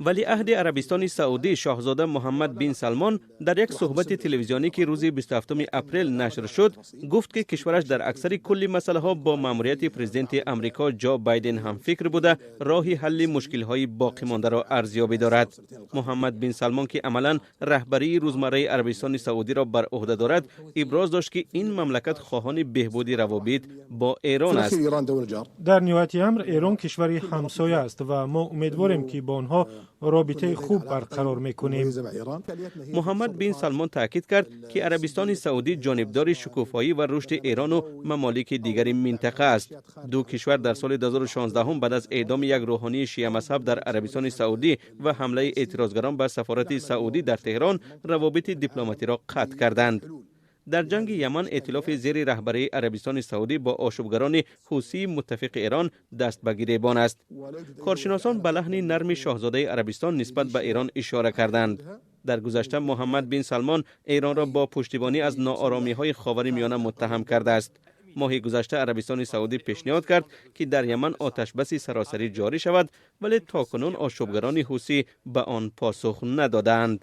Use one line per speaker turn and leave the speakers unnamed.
Валиаҳди Арабистони Саудӣ, шоҳзода Муҳаммад бин Салмон, дар як суҳбати телевизионӣ, ки рӯзи 27 апрел нашр шуд, гуфт, ки кишвараш дар аксари кулли масъалаҳо бо маъмурияти президенти Амрико Ҷо Байден ҳамфикр буда, роҳи ҳалли мушкилҳои боқимондаро арзёбӣ дорад. Муҳаммад бин Салмон, ки амалан раҳбарии рӯзмарраи Арабистони Саудиро бар уҳда дорад, иброз дошт, ки ин мамлакат хоҳони беҳбуди равобит бо Эрон аст.
Дар ниҳояти амр, Эрон кишвари ҳамсоя аст ва мо умедворем, ки бо онҳо робитаи хуб барқарор мекунем.
Муҳаммад бин Салмон таъкид кард, ки Арабистони Саудӣ ҷонибдори шукуфоӣ ва рушди Эрону мамолики дигари минтақа аст. Ду кишвар дар соли 2016 баъд аз эъдоми як рӯҳонии шиамазҳаб дар Арабистони Саудӣ ва ҳамлаи эътирозгарон ба сафорати Саудӣ дар Теҳрон равобити дипломатиро қатъ карданд. Дар ҷанги Яман эътилофи зери раҳбарии Арабистони Саудӣ бо ошӯбгарони ҳусии муттафиқи Эрон даст ба гиребон аст. Коршиносон ба лаҳни нарми шоҳзодаи Арабистон нисбат ба Эрон ишора карданд. Дар гузашта Муҳаммад бин Салмон Эронро бо пуштибонӣ аз ноОромиҳои Ховари Миёна муттаҳам кардааст. Моҳи гузашта Арабистони Саудӣ пешниҳод кард, ки дар Яман оташбаси саросарӣ ҷорӣ шавад, вале то кунун ошӯбгарони ҳусӣ ба он посух надодаанд.